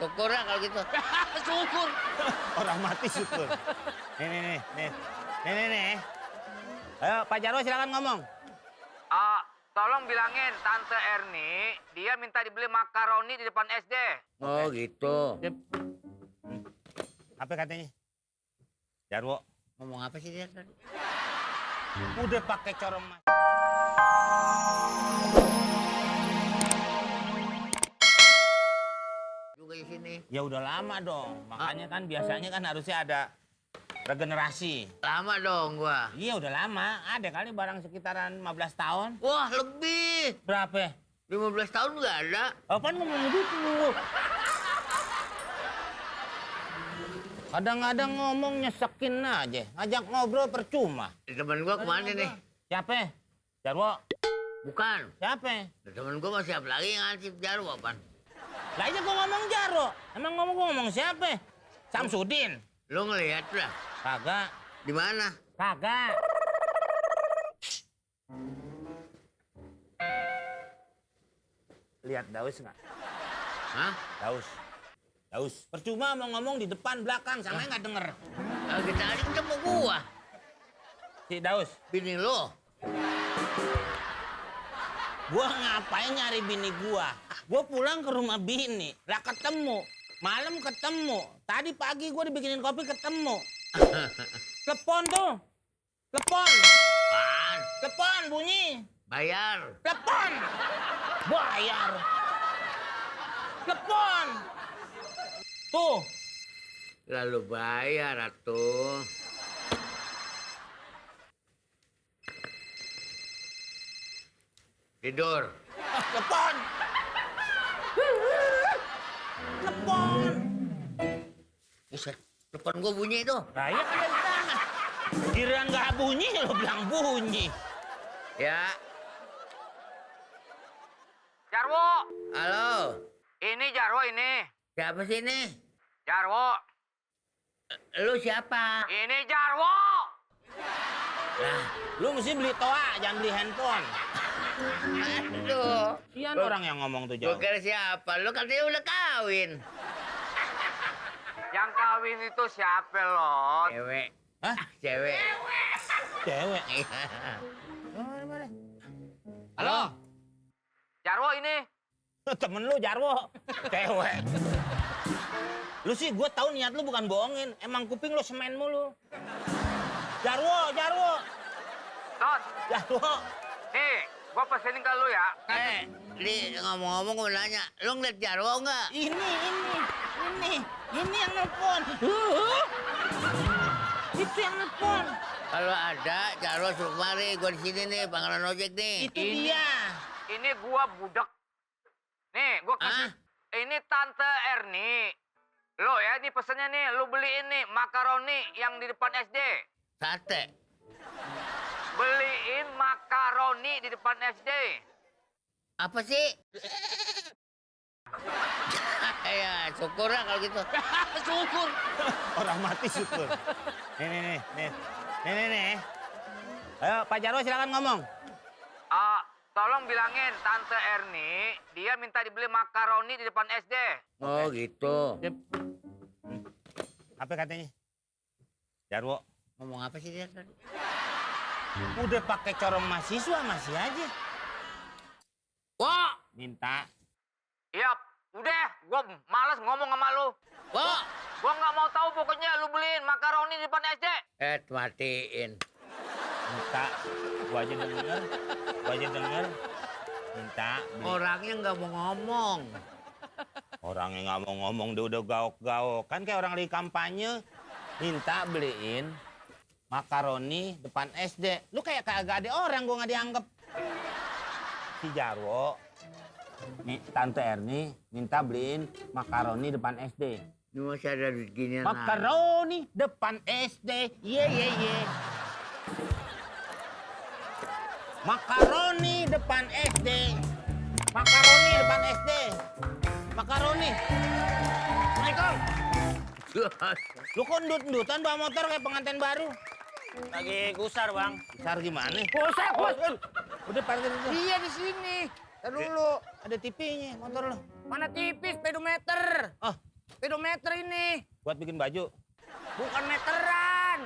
syukur lah kalau gitu. Syukur. Orang mati syukur. Nih. Ayo Pak Jarwo silakan ngomong. Tolong bilangin Tante Erni, dia minta dibeli makaroni di depan SD. Oh gitu. Apa katanya? Jarwo. Ngomong apa sih dia tadi? Udah pakai corong mas. Juga di sini. Ya udah lama dong. Makanya kan biasanya kan harusnya ada regenerasi. Lama dong gua. Iya udah lama. Ada kali barang sekitaran 15 tahun. Wah lebih. Berapa? 15 tahun nggak ada. Apaan ngomong gitu? Kadang-kadang ngomong nyesekin aja. Ngajak ngobrol percuma. Temen gua kemana nih? Siapa? Jarwo? Bukan. Siapa? Temen gua masih siapa lagi yang ngasih Jarwo, apaan? Lah aja gua ngomong Jarwo. Emang ngomong siapa? Samsudin? Lu ngelihat lah. Kagak. Di mana? Kagak. Lihat Daus nggak? Hah? Daus. Percuma mau ngomong di depan belakang, sama nggak denger. Kita tadi ketemu gua. Si Daus. Bini lo. Gua ngapain nyari bini gua? Gua pulang ke rumah bini, lah ketemu. Malam ketemu. Tadi pagi gua dibikinin kopi ketemu. Telepon tuh. Telepon. Apaan? Telepon bunyi. Bayar. Telepon. Bayar. Telepon. Tuh. Lalu bayar atuh. Tidur. Telepon. Telepon. Buset, telepon gua bunyi itu. Nah, iya kan di tangan. Kira nggak bunyi, lo bilang bunyi. Ya. Jarwo, Halo. ini Jarwo ini. Siapa sih ini? Jarwo, Lu siapa? ini Jarwo. Lah, Lu mesti beli toa, jangan beli handphone. aduh. Sian orang yang ngomong tuh Gua jauh. kira siapa? Lu katanya udah kawin. Yang kawin itu siapa, Lot? Cewek. Hah? Cewek. Cewek. Halo. Jarwo ini. Temen lu Jarwo. Cewek. Lu sih gue tahu niat lu bukan bohongin. Emang kuping lu semen mulu. Jarwo. Lot, Jarwo. nih, gua pesenin ke lu ya. Li ngomong-ngomong gua nanya, lu ngeliat Jarwo nggak? Ini yang nelfon. Itu yang nelfon. Kalau ada Jarwo suruh kemari, gua di sini nih, pangkalan ojek nih. Itu dia. Ini gua budek. Nih, gua kasih. Ini Tante Erni. Lo ya, ini pesennya nih. Lu beliin nih makaroni yang di depan SD. Sate. Beliin makaroni di depan SD. Apa sih? Ya, syukur lah kalau gitu. Syukur. Orang mati syukur. Nih. Ayo Pak Jarwo silakan ngomong. Tolong bilangin Tante Erni, dia minta dibeli makaroni di depan SD. Oh gitu. Apa katanya? Jarwo. Ngomong apa sih dia tadi? Udah pakai corong mahasiswa masih aja. Wah, Minta. Iya, udah, gua malas ngomong sama lu. wah. Gua nggak mau tahu pokoknya lu beliin makaroni di depan SD. Matiin. Minta. Gua aja denger. Minta. Beli. Orangnya nggak mau ngomong. Orangnya nggak mau ngomong, dia udah gaok-gaok. Kan kayak orang lagi kampanye. Minta beliin makaroni depan SD. Lu kayak kagak ada orang, gua nggak dianggap. Si Jarwo, nih Tante Erni minta beliin makaroni depan SD. Ini masih ada duit ginian. Makaroni depan SD, ye. Makaroni depan SD. Makaroni depan SD. Makaroni. Assalamualaikum. Lu kok ndut-ndutan bawa motor kayak pengantin baru? Lagi gusar, Bang. Besar gimana? Gusar, Bos. Udah parkir dulu. Iya di sini. Ntar dulu. Ada TV-nya motor lo. Mana tipis, speedometer. Oh, pedometer ini. Buat bikin baju. Bukan meteran.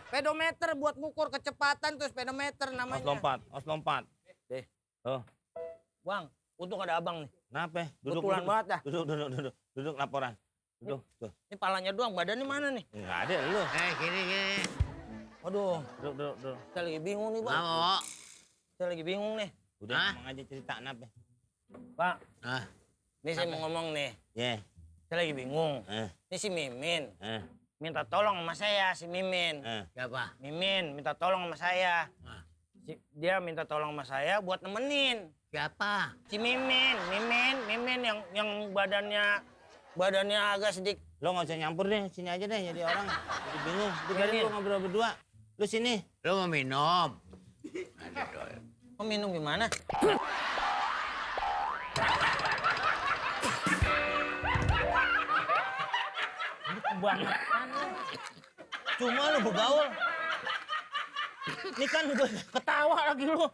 Pedometer buat ngukur kecepatan tuh pedometer namanya. Os lompat. Deh. Oh, Bang, untung ada abang nih. kenapa? Duduk, Betulan duduk. banget dah. Duduk laporan. Duduk, tuh. Ini palanya doang, badannya mana nih? Nggak ada lu. Gini. Waduh, Duduk. saya lagi bingung nih, Bang. Mau. Saya lagi bingung nih. Udah Hah? ngomong aja cerita kenapa? Pak, Ah, ini saya mau ngomong nih. Ya. Saya lagi bingung. Eh, Ini si Mimin. eh, Minta tolong sama saya, si Mimin. siapa? Mimin minta tolong sama saya. Ah. Dia minta tolong sama saya buat nemenin. Siapa? Si Mimin yang badannya agak sedikit. lo nggak usah nyampur deh, sini aja deh jadi orang. Jadi bingung. Biarin Mimin. lu ngobrol berdua. Lu sini. Lu mau minum? Ada doi. Oh, minum gimana? Kebangetan. Cuma lu bergaul. Ini kan gue ketawa lagi lu.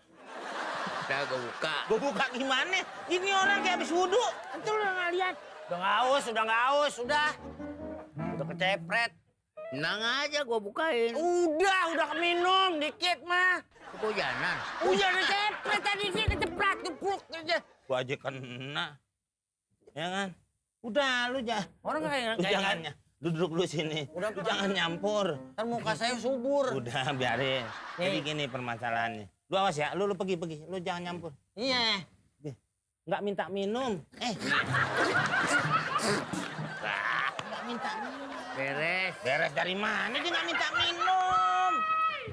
Udah gue buka. Gue buka gimana? Ini orang kayak habis wudhu. Itu lu nggak lihat. Udah nggak haus, udah. Udah kecepret. Tenang aja gue bukain. Udah keminum dikit mah. Kehujanan. Udah cepret tadi sih kecepret gepruk aja. Gua aja kena. Ya kan? Udah lu Orang kayak jangan duduk lu sini. Udah, Lu jangan nyampur. Ntar muka saya subur. Udah biarin. Jadi Nih. gini permasalahannya. Lu awas ya, lu pergi. Lu jangan nyampur. Iya. Nggak minta minum. Nggak minta minum. Beres. Beres dari mana dia nggak minta minum?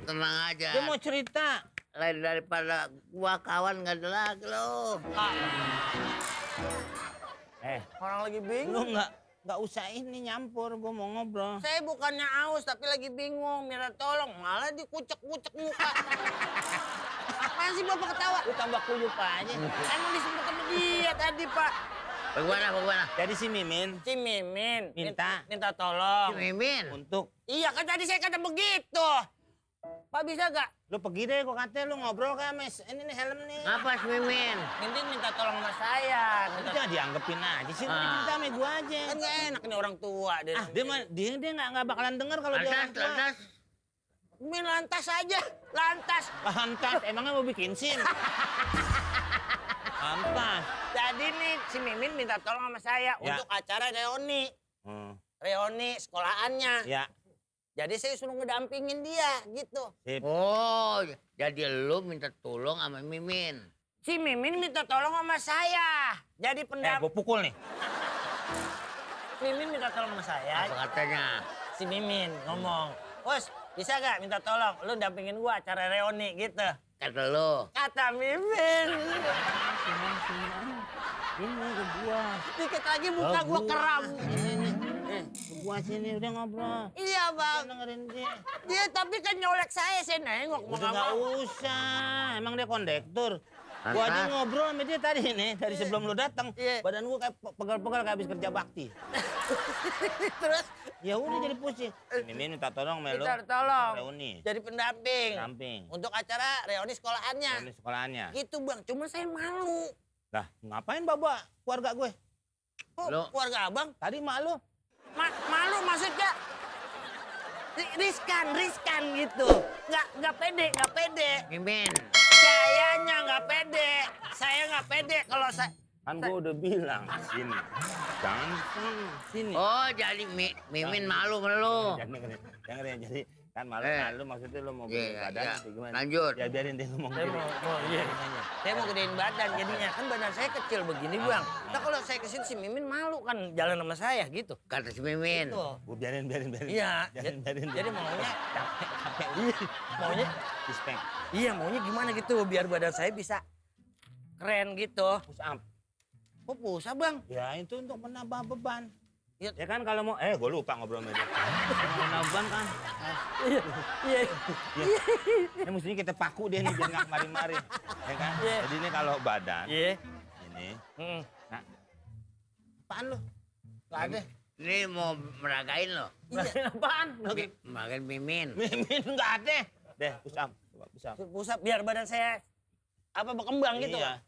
Tenang aja. Dia mau cerita. Lain daripada gua kawan nggak ada lagi lo. Orang lagi Lu bingung. nggak usah ini nyampur. Gua mau ngobrol. Saya bukannya aus tapi lagi bingung, minta tolong, malah dikucek-kucek muka. Apaan sih Bapak ketawa? Lu tambah kuyup aja. Emang disebut sama dia tadi, Pak. Bagaimana? Jadi si Mimin Si Mimin minta Si tolong. Mimin. untuk Iya kan tadi saya kata begitu. Pak bisa gak? lu pergi deh, gua katanya lu ngobrol kan, Mes. Ini nih helm nih. Ngapa si Mimin? Mimin minta tolong sama saya. Lu jangan dianggepin aja sih, lu cerita sama gua aja. Kan gak enak nih orang tua. Ah, dia nggak bakalan denger kalau dia orang tua. Lantas. Min lantas aja, lantas. Lantas, emangnya mau bikin SIM? Lantas. Jadi nih si Mimin minta tolong sama saya Ya. untuk acara reuni. Hmm, Reuni sekolahannya. ya, Jadi saya suruh ngedampingin dia gitu. sip. Oh, jadi lu minta tolong sama Mimin. Si Mimin minta tolong sama saya. Jadi Gua pukul nih. Mimin minta tolong sama saya. Apa katanya? Si Mimin ngomong, "Bos, bisa gak minta tolong lu dampingin gua acara reuni gitu." Kata lu. Kata Mimin. Ini ke gua. Dikit lagi muka gua keram. Ini. Ke gua sini udah ngobrol. Iya, Bang. Dengerin dia. Dia tapi kan nyolek saya nengok. Udah nggak usah. Emang dia kondektur. Gua aja Lantas? ngobrol sama dia tadi nih, dari sebelum lu datang. Iya. Badan gua kayak pegal-pegal kayak habis kerja bakti. Terus Ya udah jadi pusing. Mimin minta tolong Melo. minta tolong. Reuni. Jadi pendamping. Samping. Untuk acara reuni sekolahannya. Reuni sekolahannya. Gitu, Bang. Cuma saya malu. Lah, ngapain bawa keluarga gue? Kok Lo- keluarga Abang? Tadi mak lu. Malu maksudnya riskan gitu. Nggak pede. Mimin. Sayanya nggak pede. Saya nggak pede kalau saya. Kan gua udah bilang sini. Jangan sini. Oh, jadi Mimin malu sama lu. Jangan jadi kan malu maksudnya lu mau bikin Iya, badan iya. atau gimana? Lanjut. Ya biarin dia ngomong Saya dulu. iya. Saya mau gedein badan jadinya. Kan badan saya kecil begini, Bang. Nah kalau saya kesini si Mimin malu kan jalan sama saya gitu. Kata si Mimin. Gitu. Gua biarin. Iya. Biarin. Jadi maunya capek. iya, maunya Respect. iya maunya gimana gitu biar badan saya bisa keren gitu. Push up. Kok pusat, Bang? Ya itu untuk menambah beban. Iya. Ya kan kalau mau gue lupa ngobrol sama dia. Kalau menambah beban kan. Iya. Ya. Ini mestinya kita paku dia nih biar nggak kemari-mari. Ya kan? Iya. Jadi ini kalau badan Iya. ini. Heeh. Nah. Apaan lu? Gak ada. Ini mau meragain lo. Iya. Apaan? Meragain Mimin. Mimin nggak ada. Deh, push up. Coba push up. Pusat biar badan saya berkembang gitu. Iya.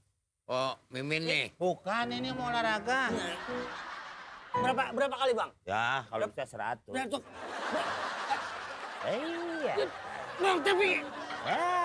Oh, Mimin nih. Bukan ini mau olahraga. Berapa kali, Bang? Ya, kalau bisa 100. Bang, Iya. Bang, tapi Ya.